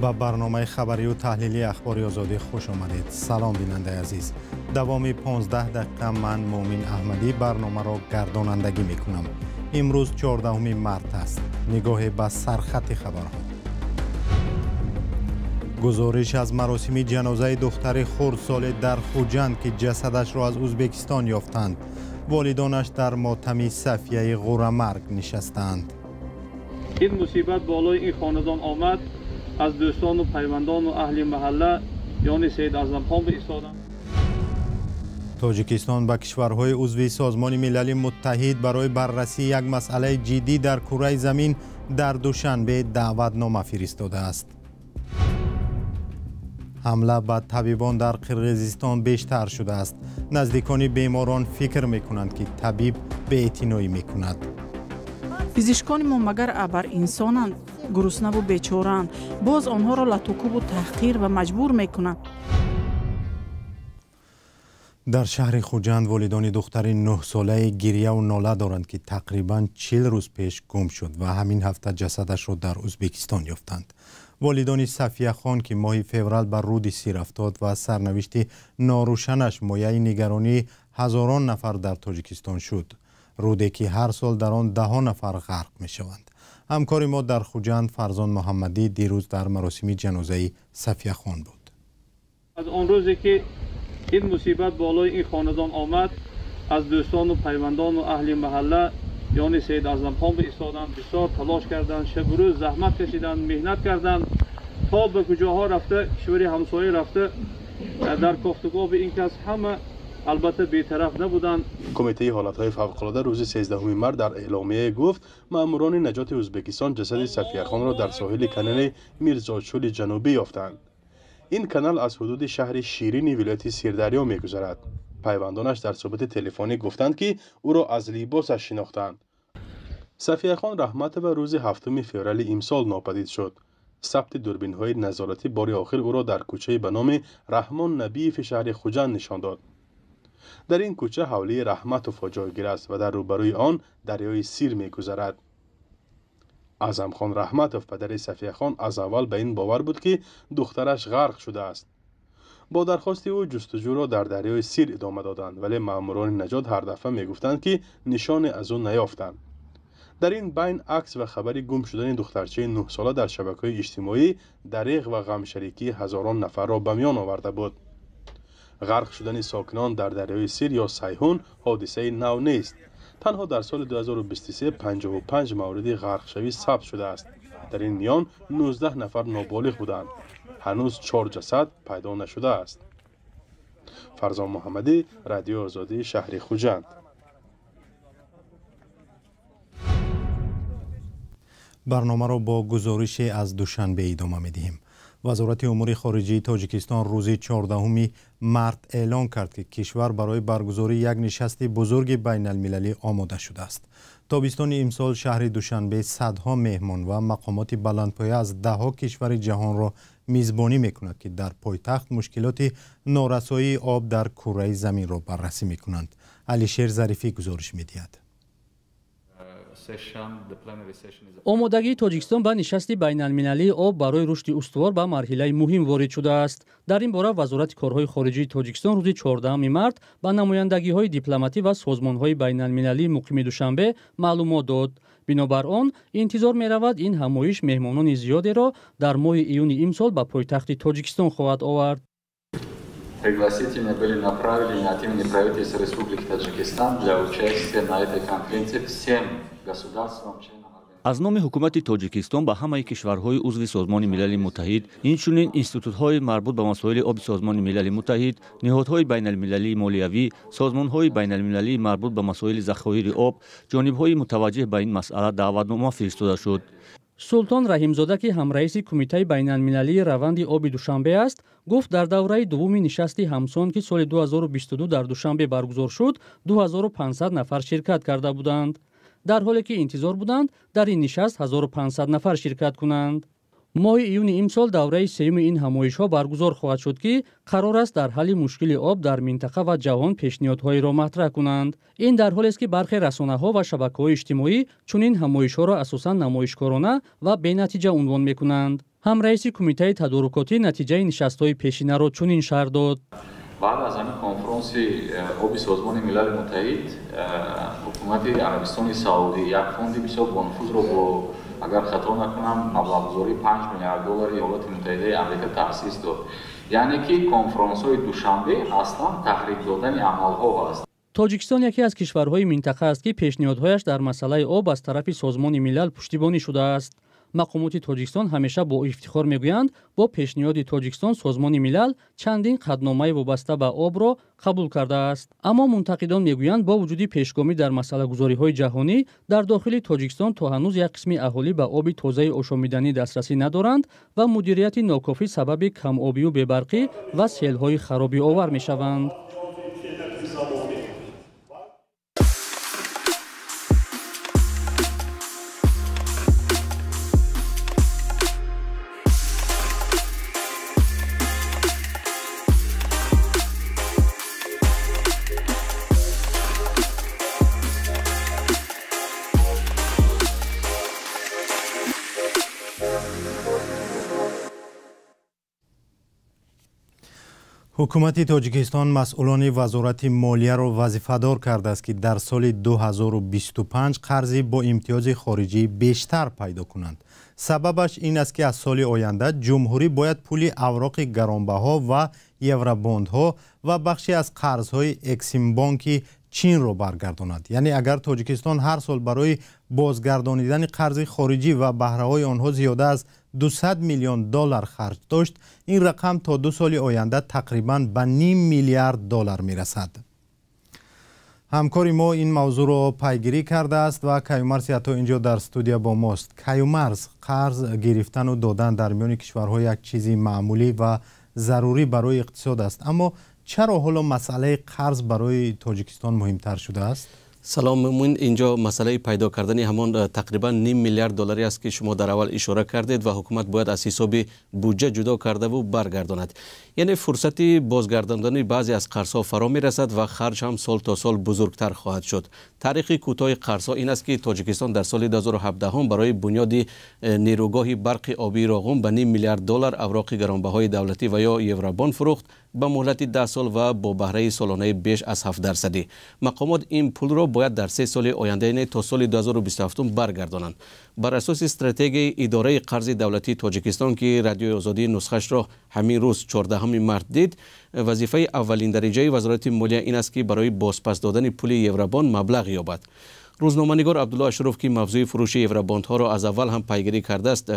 Ба барномаи хабарию таҳлилии Ахбори Озодӣ хуш омадед. Салом, бинандаи азиз. Давоми 15 дақиқа ман, Муъмин Аҳмадӣ, барномаро гардонандагӣ мекунам. Имрӯз 14 март аст. Нигоҳе ба сархати хабарҳо. Гузориш аз маросими ҷанозаи духтари хурдсоле дар Хуҷанд, ки ҷасадашро аз Ӯзбекистон ёфтанд. Волидонаш дар мотами Сафияи ғурамарг нишастаанд. Ин мусибат болои ин хонадон омад, аз дӯстону пайвандону аҳли маҳалла ёни Саид Аъзамхон бистоданд. Тоҷикистон ба кишварҳои узви Созмони Милали Муттаҳид барои баррасии як масъалаи ҷиддӣ дар кураи замин дар Душанбе даъватнома фиристодааст. Ҳамла ба табибон дар Қирғизистон бештар шудааст. Наздикони беморон фикр мекунанд, ки табиб беэътиноӣ мекунад. Пизишкони мо магар абар инсонанд, гуруснаву бечораанд, боз онҳоро латукубу таҳқир ва маҷбур мекунанд. Дар шаҳри Хуҷанд волидони духтари 9-солаи гирьяву нола доранд, ки тақрибан 40 рӯз пеш гум шуд ва ҳамин ҳафта ҷасадашро дар Ӯзбекистон ёфтанд. Волидони Сафияхон, ки моҳи феврал ба руди Сир афтод ва сарнавишти норӯшанаш мояи нигаронии ҳазорон нафар дар Тоҷикистон шуд. Руде ки ҳар сол дар он даҳо нафар ғарқ мешаванд. Ҳамкори мо дар Хуҷанд, Фарзон Муҳаммадӣ, дирӯз дар маросими ҷанозаи Сафияхон буд. Аз он рӯзе ки ин мусибат болои ин хонадон омад, аз дӯстону пайвандону аҳли маҳалла ёни Саид Аъзамхон бистоданд, бисёр талош карданд, шабу рӯз заҳмат кашиданд, меҳнат карданд, то ба куҷоҳо рафта, кишвари ҳамсоя рафта, дар кофтукови ин кас ҳама албатта бетараф набуданд. Кумитаи ҳолатҳои фавқулода рӯзи 13 март дар эъломияе гуфт, маъмурони наҷоти Ӯзбекистон ҷасади Сафияхонро дар соҳили канали Мирзочӯли ҷанубӣ ёфтанд. Ин канал аз ҳудуди шаҳри Ширини вилояти Сирдарё мегузарад. Пайвандонаш дар суҳбати телефонӣ гуфтанд, ки ӯро аз либосаш шинохтанд. Сафияхон Раҳматова рӯзи 7 феврали имсол нопадид шуд. Сабти дурбинҳои назоратӣ бори охир ӯро дар кӯчаи ба номи Раҳмон Набиеви шаҳри Хуҷанд нишон дод. Дар ин кӯча ҳавлии Раҳматовҳо ҷойгир аст ва дар рӯбарӯи он дарёи Сир мегузарад. Аъзамхон Раҳматов, падари Сафияхон, аз аввал ба ин бовар буд, ки духтараш ғарқ шудааст. Бо дархости ӯ ҷустуҷӯро дар дарёи Сир идома доданд, вале маъмурони наҷот ҳар дафъа мегуфтанд, ки нишоне аз ӯ наёфтанд. Дар ин байн акс ва хабари гум шудани духтарчаи 9-сола дар шабакаҳои иҷтимоӣ дареғ ва ғамшарикии ҳазорон нафарро ба миён оварда буд. Ғарқ шудани сокинон дар дарёи Сир ё Сайҳун ҳодисаи нав нест. Танҳо дар соли 2023 55 мавриди ғарқшавӣ сабт шудааст. Дар ин миён 19 нафар ноболиғ буданд. Ҳанӯз 4 ҷасад пайдо нашудааст. Фарзон Муҳаммадӣ, Радиои Озодӣ, шаҳри Хуҷанд. Барномаро бо гузорише аз Душанбе идома медиҳем. Вазорати умури хориҷии Тоҷикистон рӯзи 14 март эълон кард, ки кишвар барои баргузории як нишасти бузурги байналмилалӣ омода шудааст. Тобистони имсол шаҳри Душанбе садҳо меҳмон ва мақомоти баландпоя аз даҳҳо кишвари ҷаҳонро мизбонӣ мекунад, ки дар пойтахт мушкилоти норасоии об дар кураи заминро баррасӣ мекунанд. Алишер Зарифӣ гузориш медиҳад. Омодагии Тоҷикистон ба нишасти байналмилалии об барои рушди устувор ба марҳилаи муҳим ворид шудааст. Дар ин бора Вазорати корҳои хориҷии Тоҷикистон рӯзи 14 март ба намояндагиҳои дипломатӣ ва созмонҳои байналмилалии муқими Душанбе маълумот дод. Бинобар он интизор меравад, ин ҳамоиш меҳмонони зиёдеро дар моҳи июни имсол ба пойтахти Тоҷикистон хоҳад овард. Пригласительные были направлены от имени правительства Республики Таджикистан для участия на этой конференции всем государствам членам. Аз номи ҳукумати Тоҷикистон ба ҳамаи кишварҳои узви Созмони Милали Муттаҳид, инчунин институтҳои марбут ба масоили оби Созмони Милали Муттаҳид, ниҳодҳои байналмилалии молиявӣ, созмонҳои байналмилалии марбут ба масоили захоири об, ҷонибҳои мутаваҷҷеҳ ба ин масъала даъватнома фиристода шуд. Султон Раҳимзода, ки ҳамраиси Кумитаи байналмилалии раванди оби Душанбе аст, гуфт, дар давраи дуввуми нишасти ҳамсон, ки соли 2022 дар Душанбе баргузор шуд, 2500 нафар ширкат карда буданд, дар ҳоле ки интизор буданд, дар ин нишаст 1500 нафар ширкат кунанд. Моҳи июни имсол давраи сеюми ин ҳамоишҳо баргузор хоҳад шуд, ки қарор аст дар ҳалли мушкили об дар минтақа ва ҷаҳон пешниҳодҳоеро матраҳ кунанд. Ин дар ҳолест, ки бархе расонаҳо ва шабакаҳои иҷтимоӣ чунин ҳамоишҳоро асосан намоишкорона ва бенатиҷа унвон мекунанд. Ҳамраиси кумитаи тадорукотӣ натиҷаи нишастҳои пешинаро чунин шарҳ дод. Баъд аз ҳамин конфронси оби Созмони Милали Муттаҳид ҳукумати Арабистони Саудӣ як фонди бисёр бонуфузро бо, агар хато накунам, маблағгузории 5 миллиард доллари Иёлоти Муттаҳидаи Амрико таъсис дод. Яъне ки конфронсҳои Душанбе аслан таҳрик додани амалҳо ҳаст. Тоҷикистон яке аз кишварҳои минтақа аст, ки пешниҳодҳояш дар масъалаи об аз тарафи Созмони Милал пуштибонӣ шудааст. Мақомоти Тоҷикистон ҳамеша бо ифтихор мегӯянд, бо пешниҳоди Тоҷикистон Созмони Милал чандин қатъномаи вобаста ба обро қабул кардааст. Аммо мунтақидон мегӯянд, бо вуҷуди пешгомӣ дар масъалагузориҳои ҷаҳонӣ, дар дохили Тоҷикистон то ҳанӯз як қисми аҳолӣ ба оби тозаи ошомиданӣ дастрасӣ надоранд ва мудирияти нокофӣ сабаби камобию бебарқӣ ва селҳои харобиовар мешаванд. Ҳукумати Тоҷикистон масъулони Вазорати молияро вазифадор кардааст, ки дар соли 2025 қарзи бо имтиёзи хориҷӣ бештар пайдо кунанд. Сабабаш ин аст, ки аз соли оянда ҷумҳурӣ бояд пули авроқи гаронбаҳо ва евробондҳо ва бахше аз қарзҳои Эксимбонки Чинро баргардонад. Яъне агар Тоҷикистон ҳар сол барои бозгардонидани қарзи хориҷӣ ва баҳраҳои онҳо зиёда аз 200 миллион доллар харҷ дошт, ин рақам то 2 соли оянда тақрибан ба ним миллиард доллар мерасад. Ҳамкори мо ин мавзӯъро пайгирӣ кардааст ва Каюмарс ҳатто инҷо дар студия бо мост. Каюмарс, қарз гирифтану додан дар миёни кишварҳо як чизи маъмулӣ ва зарурӣ барои иқтисод аст. Аммо чаро ҳоло масъалаи қарз барои Тоҷикистон муҳимтар шудааст? Салом мумин, инҷо масъалаи пайдо кардани ҳамон тақрибан ним миллиард доллари аст, ки шумо дар аввал ишора кардед ва ҳукумат бояд аз ҳисоби буҷа ҷудо кардаву баргардонад. Яъне фурсати бозгардондани баъзе аз қарзҳо фаро мерасад ва харҷ ҳам сол то сол бузургтар хоҳад шуд. Таърихи кӯтоҳи қарзҳо ин аст, ки Тоҷикистон дар соли 2017 барои бунёди нерӯгоҳи барқи обии Роғун ба ним миллиард доллар авроқи гаронбаҳои давлатӣ ва ё евробонд фурӯхт ба муҳлати 10 сол ва бо баҳраи солонаи беш аз 7%. Мақомот ин пулро бояд дар 3 соли оянда, яъне то соли 2027 баргардонанд. Бар асоси стратегияи идораи қарзи давлатии Тоҷикистон, ки Радиои Озодӣ нусхашро ҳамин рӯз 14 март дид, вазифаи аввалин дараҷаи Вазорати молия ин аст, ки барои бозпас додани пули евробонд маблағ ёбад. Рӯзноманигор Абдулло Ашуров, ки мавзӯи фурӯши евробондҳоро аз аввал ҳам пайгирӣ кардааст,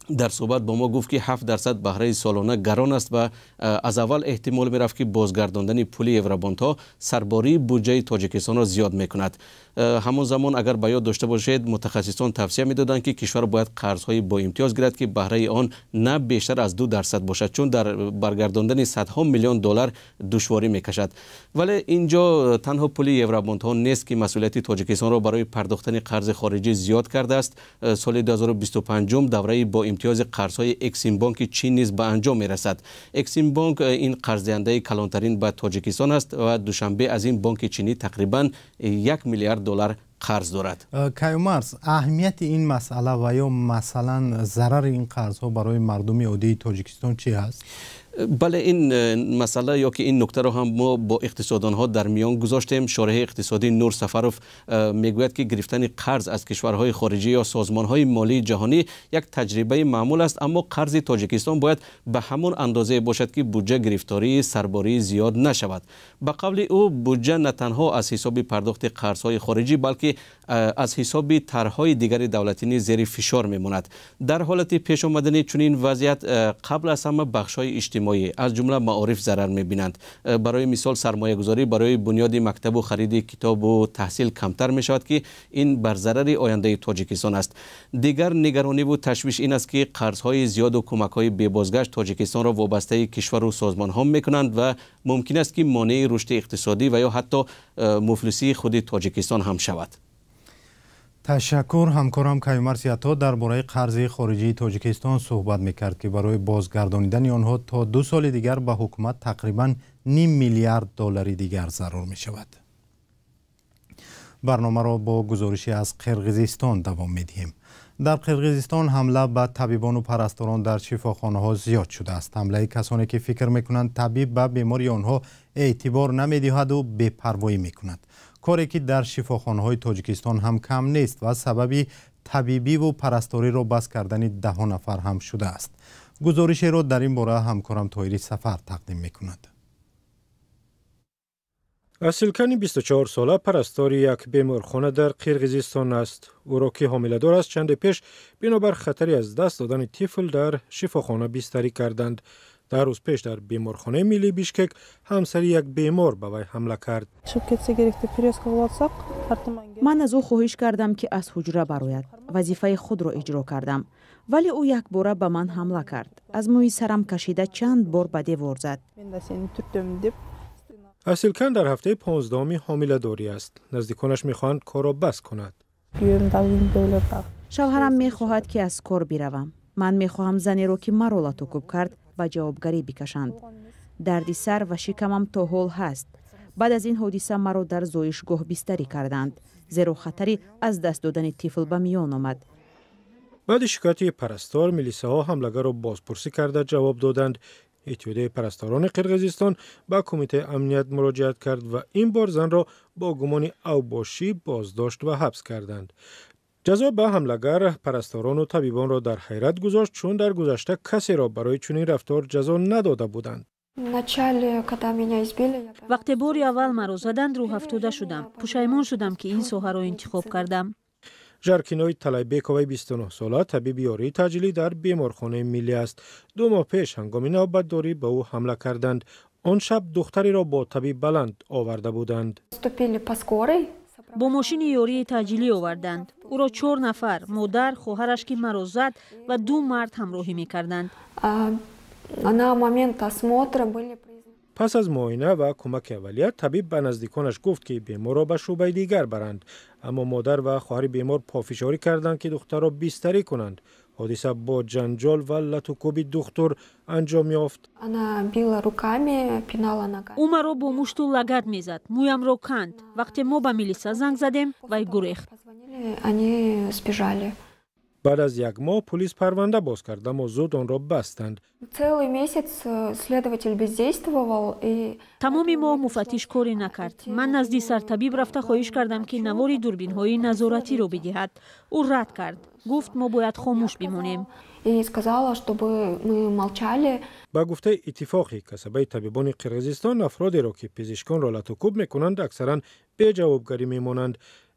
дар суҳбат бо мо гуфт, ки 7% баҳраи солона гарон аст ва аз аввал эҳтимол мерафт, ки бозгардондани пули евробондҳо сарбории буҷаи Тоҷикистонро зиёд мекунад. Ҳамон замон, агар ба ёд дошта бошед, мутахассисон тавсия медоданд, ки кишвар бояд қарзҳои боимтиёз гирад, ки баҳраи он на бештар аз 2% бошад, чун дар баргардондани садҳо миллион доллар душворӣ мекашад. Вале инҷо танҳо пули евробондҳо нест, ки масъулияти Тоҷикистонро барои пардохтани қарзи хориҷӣ зиёд кардааст. Соли 2025 давраи боимтиёзи қарзҳои Эксимбонки Чин низ ба анҷом мерасад. Эксимбонк ин қарздиҳандаи калонтарин ба Тоҷикистон аст ва Душанбе аз ин бонки чинӣ тақрибан 1 миллиард доллар қарз дорад. Каюмарс, аҳамияти ин масъала ва ё масалан зарари ин қарзҳо барои мардуми оддии Тоҷикистон чӣ ҳаст? Бале, ин масъала ё ки ин нуктаро ҳам мо бо иқтисодонҳо дар миён гузоштем. Шореҳи иқтисодӣ Нур Сафаров мегӯяд, ки гирифтани қарз аз кишварҳои хориҷӣ ё созмонҳои молии ҷаҳонӣ як таҷрибаи маъмул аст, аммо қарзи Тоҷикистон бояд ба ҳамон андозае бошад, ки буҷа гирифтории сарбории зиёд нашавад. Ба қавли ӯ, буҷа на танҳо аз ҳисоби пардохти қарзҳои хориҷӣ, балки аз ҳисоби тарҳҳои дигари давлатӣ низ зери фишор мемонад. Дар ҳолати пеш омадани чунин вазъият қабл аз ҳама бахшҳои иҷтимоӣ, аз ҷумла маориф зарар мебинанд. Барои мисол, сармоягузорӣ барои бунёди мактабу хариди китобу таҳсил камтар мешавад, ки ин бар зарари ояндаи Тоҷикистон аст. Дигар нигарониву ташвиш ин аст, ки қарзҳои зиёду кӯмакҳои бебозгашт Тоҷикистонро вобастаи кишвару созмонҳо мекунанд ва мумкин аст, ки монеи рушди иқтисодӣ ва ё ҳатто муфлисии худи Тоҷикистон ҳам шавад. Ташаккур. Ҳамкорам Каюмарс Ято дар бораи қарзи хориҷии Тоҷикистон суҳбат мекард, ки барои бозгардонидани онҳо то 2 соли дигар ба ҳукумат тақрибан ним миллиард доллари дигар зарур мешавад. Барномаро бо гузорише аз Қирғизистон давом медиҳем. Дар Қирғизистон ҳамла ба табибону парасторон дар шифохонаҳо зиёд шудааст. Ҳамлаи касоне ки фикр мекунанд табиб ба бемории онҳо эътибор намедиҳаду бепарвоӣ мекунад. Коре ки дар шифохонаҳои Тоҷикистон ҳам кам нест ва сабаби табибиву парасториро бас кардани даҳо нафар ҳам шудааст. Гузоришеро дар ин бора ҳамкорам Тоҳири Сафар тақдим мекунад. Асилкани 24-сола парастори як беморхона дар Қирғизистон аст. Ӯро, ки ҳомиладор аст, чанде пеш бинобар хатари аз даст додани тифл дар шифохона бистарӣ карданд. 10 рӯз пеш дар беморхонаи миллии Бишкек ҳамсари як бемор ба вай ҳамла кард. Ман аз ӯ хоҳиш кардам, ки аз ҳуҷра барояд. Вазифаи худро иҷро кардам, вале ӯ якбора ба ман ҳамла кард. Аз мӯи сарам кашида чанд бор ба девор зад. Асилкан дар ҳафтаи 15-уми ҳомиладорӣ аст. Наздиконаш мехоҳанд корро бас кунад. Шавҳарам мехоҳад, ки аз кор биравам. Ман мехоҳам занеро, ки маро латукӯб кард, ба ҷавобгарӣ бикашанд. Дарди сар ва шикамам то ҳол ҳаст. Баъд аз ин ҳодиса маро дар зоишгоҳ бистарӣ карданд, зеро хатари аз даст додани тифл ба миён омад. Баъди шикояти парастор, милисаҳо ҳамлагарро бозпурсӣ карда ҷавоб доданд. Иттиҳодияи парасторони Қирғизистон ба кумитаи амният муроҷиат кард ва ин бор занро бо гумони авбошӣ боздошт ва ҳабс карданд. Ҷазо ба ҳамлагар парасторону табибонро дар ҳайрат гузошт, чун дар гузашта касеро барои чунин рафтор ҷазо надода буданд. Вақте бори аввал маро заданд, рӯҳафтода шудам. Пушаймон шудам, ки ин соҳаро интихоб кардам. Жаркинои Талайбековаи 29-сола табиби ёрии таъҷилӣ дар беморхонаи миллӣ аст. 2 моҳ пеш ҳангоми навбатдорӣ ба ӯ ҳамла карданд. Он шаб духтареро бо табиб баланд оварда буданд. Бо мошини ёрии таъҷилӣ оварданд. Ӯро 4 нафар, модар, хоҳараш, ки маро зад, ва 2 мард ҳамроҳӣ мекарданд. Пас аз муоина ва кӯмаки аввалия табиб ба наздиконаш гуфт, ки беморро ба шӯъбаи дигар баранд. Аммо модар ва хоҳари бемор пофишорӣ карданд, ки духтарро бистарӣ кунанд. Ҳодиса бо ҷанҷол ва латукӯби духтур анҷом ёфт. Ӯ маро бо мушту лагат мезад, мӯямро канд. Вақте мо ба милиса занг задем, вай гурехт. Баъд аз як моҳ пулис парванда боз кард, аммо зуд онро бастанд. Тамоми моҳ муфаттиш корӣ накард. Ман назди сартабиб рафта хоҳиш кардам, ки навори дурбинҳои назоратиро бидиҳад. Ӯ рад кард. Гуфт, мо бояд хомӯш бимонем. Ба гуфтаи иттифоқи касабаи табибони Қирғизистон, афродеро, ки пизишконро латукӯб мекунанд, аксаран беҷавобгарӣ мемонанд.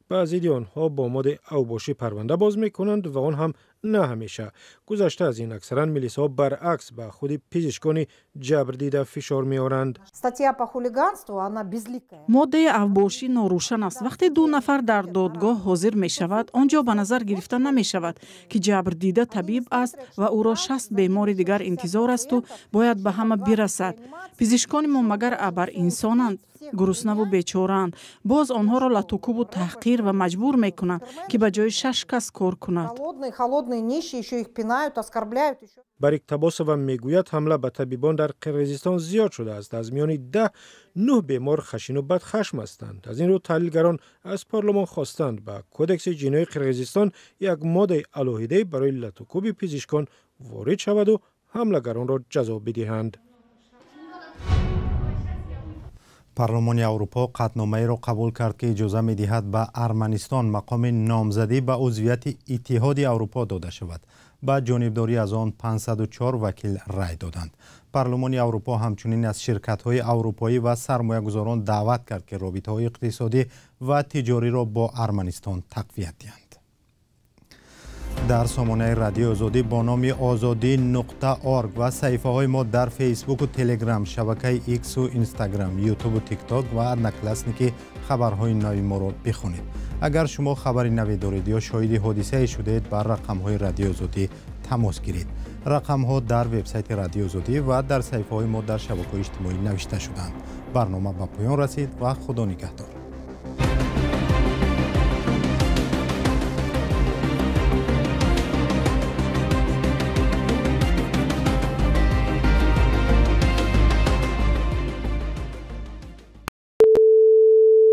Ба зидди онҳо бо моддаи авбошӣ парванда боз мекунанд ва он ҳам на ҳамеша. Гузашта аз ин, аксаран милисаҳо баръакс ба худи пизишкони ҷабрдида фишор меоранд. Моддаи авбошӣ норӯшан аст. Вақте 2 нафар дар додгоҳ ҳозир мешавад, он ҷо ба назар гирифта намешавад, ки ҷабрдида табиб аст ва ӯро 60 бемори дигар интизор асту бояд ба ҳама бирасад. Пизишкони мо магар абар инсонанд? Гуруснаву бечораанд. Боз онҳоро латукӯбу таҳқир ва маҷбур мекунанд, ки ба ҷои 6 кас кор кунад. Барик Табосова мегӯяд, ҳамла ба табибон дар Қирғизистон зиёд шудааст. Аз миёни 10, 9 бемор хашину бадхашм ҳастанд. Аз ин рӯ таҳлилгарон аз парлумон хостанд, ба кодекси ҷиноии Қирғизистон як моддаи алоҳидае барои латукӯби пизишкон ворид шаваду ҳамлагаронро ҷазо бидиҳанд. Парлумони Аврупо қатъномаеро қабул кард, ки иҷоза медиҳад ба Арманистон мақоми номзадӣ ба узвияти Иттиҳоди Аврупо дода шавад. Ба ҷонибдорӣ аз он 504 вакил рай доданд. Парлумони Аврупо ҳамчунин аз ширкатҳои аврупоӣ ва сармоягузорон даъват кард, ки робитаҳои иқтисодӣ ва тиҷориро бо Арманистон тақвият диҳанд. Дар сомонаи Радиои Озодӣ бо номи озодӣ.org ва саҳифаҳои мо дар Фейсбуку Телеграм, шабакаи Иксу Инстаграм, Ютубу Тикток ва Одноклассники хабарҳои нави моро бихонед. Агар шумо хабари наве доред ё шоҳиди ҳодисае шудаед, ба рақамҳои Радиои Озодӣ тамос гиред. Рақамҳо дар вебсайти Радиои Озодӣ ва дар саҳифаҳои мо дар шабакаҳои иҷтимоӣ навишта шудаанд. Барнома ба поён расид ва Худо нигаҳдор.